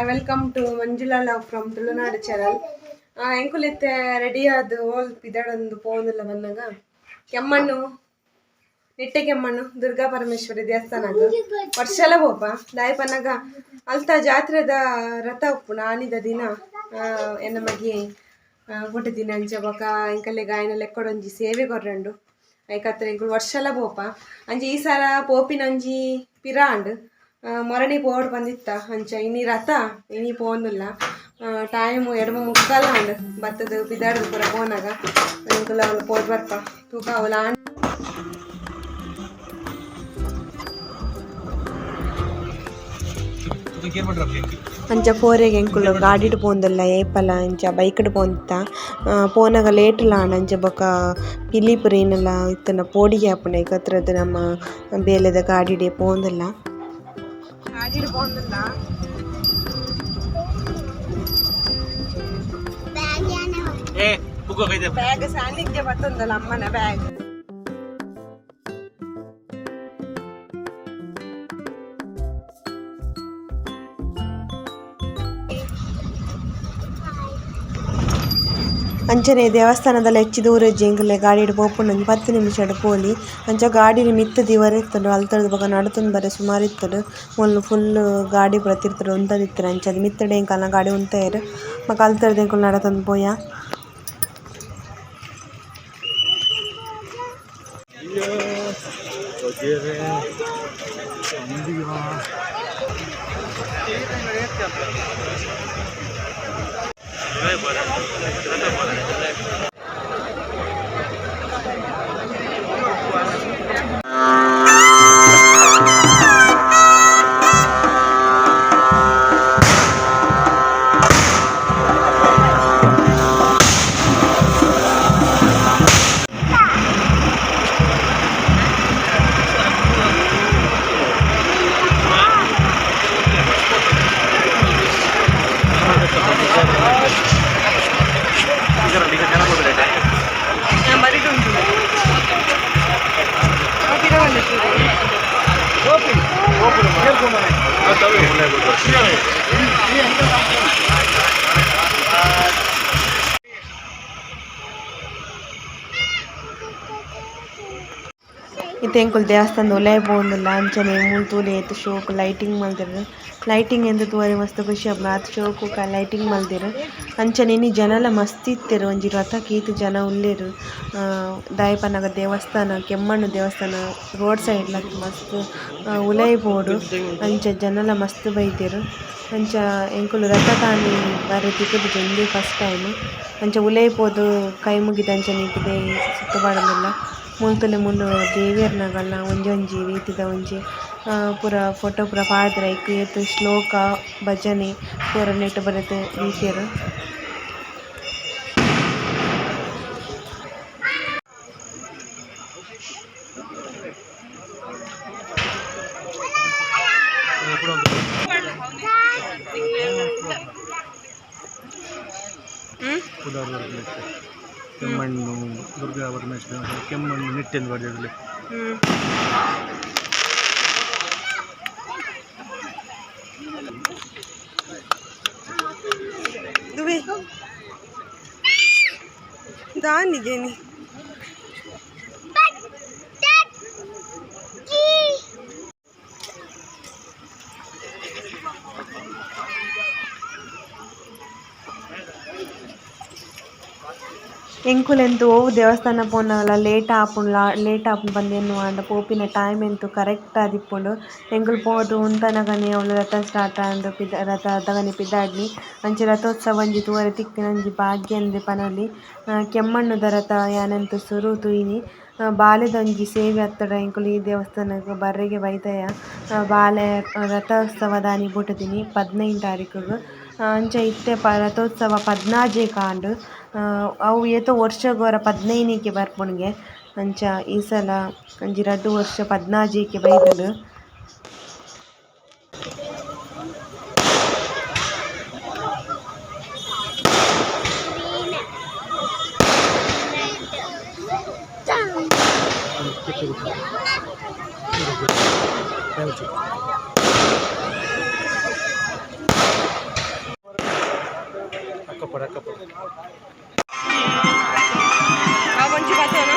Welcome to Manjula love from Tulunadu channel. ಎಂಕುಲಿತ್ತೆ ready ಆದ್ ಓಲ್ ಪಿದಡೊಂದು ಪೋವೊಂದುಲ್ಲ ಬನ್ನಗ ಕೆಮ್ಮಣ್ಣು ನಿಟ್ಟೆ ಕೆಮ್ಮಣ್ಣು ದುರ್ಗಾ ಪರಮೇಶ್ವರಿ ದೇವಸ್ಥಾನಗ್ ವರ್ಷಲ ಪೋಪ ದಾಯೆ ಪನ್ನಗ ಅಲ್ತ ಜಾತ್ರೆದ ರಥ ಉಪ್ಪುಂಡು ಆನಿದ ದಿನ ಎನ್ನ ಮಗೆ ಪುಟ್ಟುದಿನ ಅಂಚ ಬೊಕ ಎಂಕಲೆಗ್ ಆಯನ ಲೆಕ್ಕೊಡೊಂಜಿ ಸೇವೆ ಕೊರ್ರಂಡು ಐಕತ್ರ ಎಂಕುಲು ವರ್ಷಲ ಪೋಪ ಅಂಚ ಈ ಸಲ ಪೋಪಿನಂಜಿ ಪಿರ ಆಂಡ್ ಮೊರಣಿ ಪೋವೊಡು ಪಂದಿತ್ತ ಅಂಚ ಇನಿ ರಥ ಇನಿ ಪೋವೊಂದುಲ್ಲ ಟೈಮ್ 2:45 ಆಂಡ್ ಬತ್ತದ ಪಿದಾಡ್ದ್ ಪೂರ ಪೋನಗ ಎಂಕುಲು ಅವ್ಲು ಪೋದು ಬರ್ಪ ತೂಕ ಅವ್ಲು ಆಂಡ್. ಅಂಚ ಪೋರೆಗ್ ಎಂಕುಲು ಗಾಡಿಡ್ ಪೋಂದುಲ್ಲ ಏಪಲ ಅಂಚ ಬೈಕ್ಡ್ ಪೋಂದಿತ್ತ ಪೋನಗ ಲೇಟ್ ಲ ಆಂಡ್ ಅಂಚ ಬೊಕ ಪಿಲಿ ಪೂರ ಏನೆಲ ಇತ್ತ್ಂಡ ಪೋಡಿಗೆ ಆಪುಂಡು ಐಕತ್ರದ್ ನಮ್ಮ ಬೇಲೆದ ಗಾಡಿಡೆ ಪೋಂದುಲ್ಲ ಗಾಡಿಡ್ ಪೋಂದುಲ್ಲ. ಬ್ಯಾಗ್ ಸಾನಿಧ್ಯ ಬತ್ತೊಂದಲ್ಲ ಅಮ್ಮನ ಬ್ಯಾಗ್. ಅಂಚನೆ ದೇವಸ್ಥಾನದಲ್ಲ ಹೆಚ್ಚಿ ದೂರ ಇಜ್ಜಿ ಎಂಕಲೆ ಗಾಡಿಡ್ ಪೋಪುಂಡು ಒಂಜಿ 10 ನಿಮಿಷಡ್ ಪೋಲಿ. ಅಂಚ ಗಾಡಿಡ್ ಮಿತ್ತ್ ದೀವರೆ ಇತ್ತುಂಡು ಅಲ್ತರ್ದ್ ಬೊಕ ನಡತೊಂದು ಬರೆ ಸುಮಾರ್ ಇತ್ತುಂಡು. ಮೂಲು ಫುಲ್ ಗಾಡಿ ಪೂರ ತಿರ್ತುಡು ಉಂತೊಂದಿತ್ತೆರ್ ಅಂಚ ಮಿತ್ತುಡೆ ಎಂಕಲ್ನ ಗಾಡಿ ಉಂತಾಯೆರ್ ಬೊಕ ಅಲ್ತರ್ದ್ ಎಂಕುಲು ನಡತೊಂದು ಪೋಯ. ಇತ್ತೆ ಎಂಕುಲು ದೇವಸ್ಥಾನದ ಉಲಾಯಿ ಪೋವೊಂದುಲ್ಲ ಅಂಚನೆ ಮೂಲು ತೂಲೆ ಏತ್ ಶೋಕು ಲೈಟಿಂಗ್ ಮಲ್ದೆರ್. ಲೈಟಿಂಗ್ ಎಂದ್ ತೂವರೆ ಮಸ್ತ್ ಖುಷಿ ಆಪುಂಡು ಆತ್ ಶೋಕು ಲೈಟಿಂಗ್ ಮಲ್ದೆರ್. ಅಂಚನೆ ಇನಿ ಜನಲ ಮಸ್ತ್ ಇತ್ತೆರ್ ಒಂಜಿ ರಥಕ್ ಈತ್ ಜನ ಉಲ್ಲೆರ್. ದಾಯೆ ಪನ್ನಗ ದೇವಸ್ಥಾನ ಕೆಮ್ಮಣ್ಣು ದೇವಸ್ಥಾನ ರೋಡ್ ಸೈಡ್ ಲ ಮಸ್ತ್ ಉಲಾಯಿ ಪೋವೊಡು ಅಂಚ ಜನಲ ಮಸ್ತ್ ಬೈದೆರ್. ಅಂಚ ಎಂಕುಲು ರಥತಾನಿ ಬಾರಿ ತಿಕ್ಕುದಿಜಿ ಉಂದೇ ಫಸ್ಟ್ ಟೈಮ್. ಅಂಚ ಉಲಾಯಿ ಪೋದು ಕೈ ಮುಗಿದ್ ಅಂಚನೆ ಪಿದಯಿ ಸುತ್ತ ಪಾಡೊಂದುಲ್ಲ. ಮೂಲು ತೂಲೆ ಮೂಲು ದೇವೆರ್ನಗಲ್ನ ಒಂಜೊಂಜಿ ರೀತಿದ ಒಂಜಿ ಪೂರ ಫೋಟೋ ಪೂರ ಪಾಡ್ದೆರ್ ಐಕ್ ಏತ್ ಶ್ಲೋಕ ಭಜನೆ ಪೂರ ನೆಟ್ಟ್ ಬರೆದ್ ದೀತೆರ್. ಕೆಮ್ಮಣ್ಣು ದುರ್ಗಾ ಪರಮೇಶ್ವರಿ ಕೆಮ್ಮಣ್ಣು ನಿಟ್ಟೆಂದು ಬರೆದಿರಲಿ. ದುಬೆ ದಾನಿಗೇನಿ ಎಂಕುಲೆಂತು ಒವು ದೇವಸ್ಥಾನ ಪೋನಗಲ ಲೇಟ್ ಆಪುಂಡು ಲೇಟ್ ಆಪುಂಡು ಪಂದ್ ಎನ್ನುವ ಆಂಡ ಪೋಪಿನ ಟೈಮ್ ಎಂತು ಕರೆಕ್ಟ್ ಆದಿಪ್ಪುಂಡು. ಎಂಕುಲು ಪೋದು ಉಂತನಗನೆ ಅವ್ಲು ರಥ ಸ್ಟಾರ್ಟ್ ಆಂಡ್ ರಥ ಅದಗನೆ ಪಿದಾಡ್ನಿ. ಅಂಚ ರಥೋತ್ಸವ ಒಂಜಿ ತೂವರೆ ತಿಕ್ಕಿನ ಒಂಜಿ ಭಾಗ್ಯ ಅಂದ್ ಪನೊಲಿ. ಕೆಮ್ಮಣ್ಣುದ ರಥ ಯಾನಂತು ಸುರು ತೂಯಿನಿ. ಬಾಲೆದ ಒಂಜಿ ಸೇವೆ ಅತ್ತಡ ಎಂಕುಲು ಈ ದೇವಸ್ಥಾನಗ್ ಬರ್ರೆಗೆ ಬೈದಯ. ಬಾಲೆ ರಥೋತ್ಸವದಾನಿ ಪುಟ್ಟುದಿನಿ 15 ತಾರೀಕುಗು. ಅಂಚ ಇತ್ತೆ ರಥೋತ್ಸವ 14 ಆಂಡ್. ಅವು ಏತೋ ವರ್ಷಗೊರ 15 ಬರ್ಪುಂಡುಗೆ. ಅಂಚ ಈ ಸಲ ಒಂಜಿ ರಡ್ಡ್ ವರ್ಷ 14 ಬೈದ್ಂಡ್. ಅಕ್ಕಪಡ ಅಕ್ಕಪಡ. ಒಂಜಿ ಬತ್ತೋನ.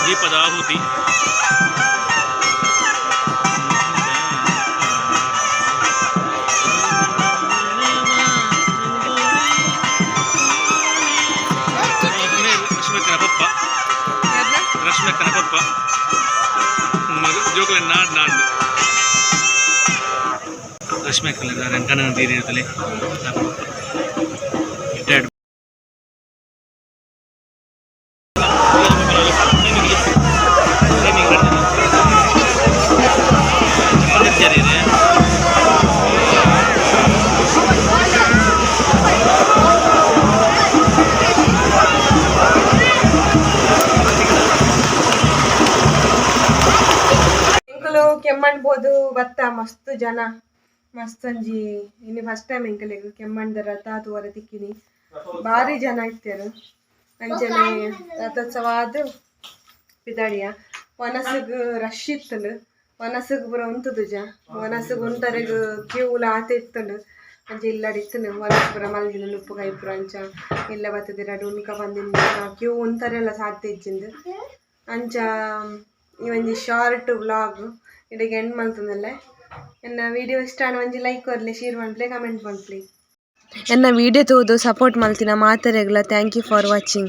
ದೀಪದ ಆಹುತಿ. ರಶ್ಮಿಕನ ಪಪ್ಪ, ರಶ್ಮಿಕನ ಪಪ್ಪ ಮಗ ಜೋಕುಲೆ ನಾಡ್ ನಾಡ್ ರಶ್ಮಿಕನ ರಂಕನ ತೀರಿರ್ತಲೆ ರಿಟೈರ್ಡ್. ಎಂಕುಲು ಕೆಮ್ಮಣ್ಬೋದು ಬತ್ತ. ಮಸ್ತ್ ಜನ, ಮಸ್ತ್ ಒಂಜಿ. ಇನಿ ಫಸ್ಟ್ ಟೈಮ್ ಎಂಕಲೆಗ್ ಕೆಮ್ಮಣ್ದ ರಥ ತೂವರೆ ತಿಕ್ಕಿನಿ. ಬಾರಿ ಜನ ಇತ್ತೆರ್. ಅಂಚನೆ ರಥೋತ್ಸವ ಆದ್ ಪಿದಾಡಿಯ. ವನಸುಗ್ ರಶ್ ಇತ್ತುಂಡು. ವನಸುಗ್ ಪೂರ ಉಂತುದುಜ. ವನಸುಗ್ ಉಂತರೆಗ್ ಕ್ಯೂಲ ಆತೆ ಇತ್ತುಂಡು. ಅಂಚ ಇಲ್ಲಡ್ ಇತ್ತುಂಡು. ವನಸ್ ಪೂರ ಮಲ್ದಿನ ನುಪ್ಪು ಕೈ ಪೂರ. ಅಂಚ ಇಲ್ಲ ಬತ್ತುದು ರಡ್ಡ್ ಉನ್ಕ ಪಂದಿನ. ಕ್ಯೂ ಉಂತರೆಲ ಸಾಧ್ಯ ಇಜ್ಜಿಂದ್. ಅಂಚ ಈ ಒಂಜಿ ಶಾರ್ಟ್ ವ್ಲಾಗ್ ಇಡೆಗ್ ಎಂಡ್ ಮಲ್ತೊಂದುಲ್ಲೆ. ಎನ್ನ ವಿಡಿಯೋ ಇಷ್ಟ ಆಂಡ ಒಂಜಿ ಲೈಕ್ ಕೊರ್ಲೆ, ಶೇರ್ ಮನ್ಪುಲೆ, ಕಮೆಂಟ್ ಮನ್ಪುಲೆ. ಎನ್ನ ವಿಡಿಯೋ ತೂದು ಸಪೋರ್ಟ್ ಮಲ್ತಿನ ಮಾತೆರೆಗ್ಲ thank you for watching.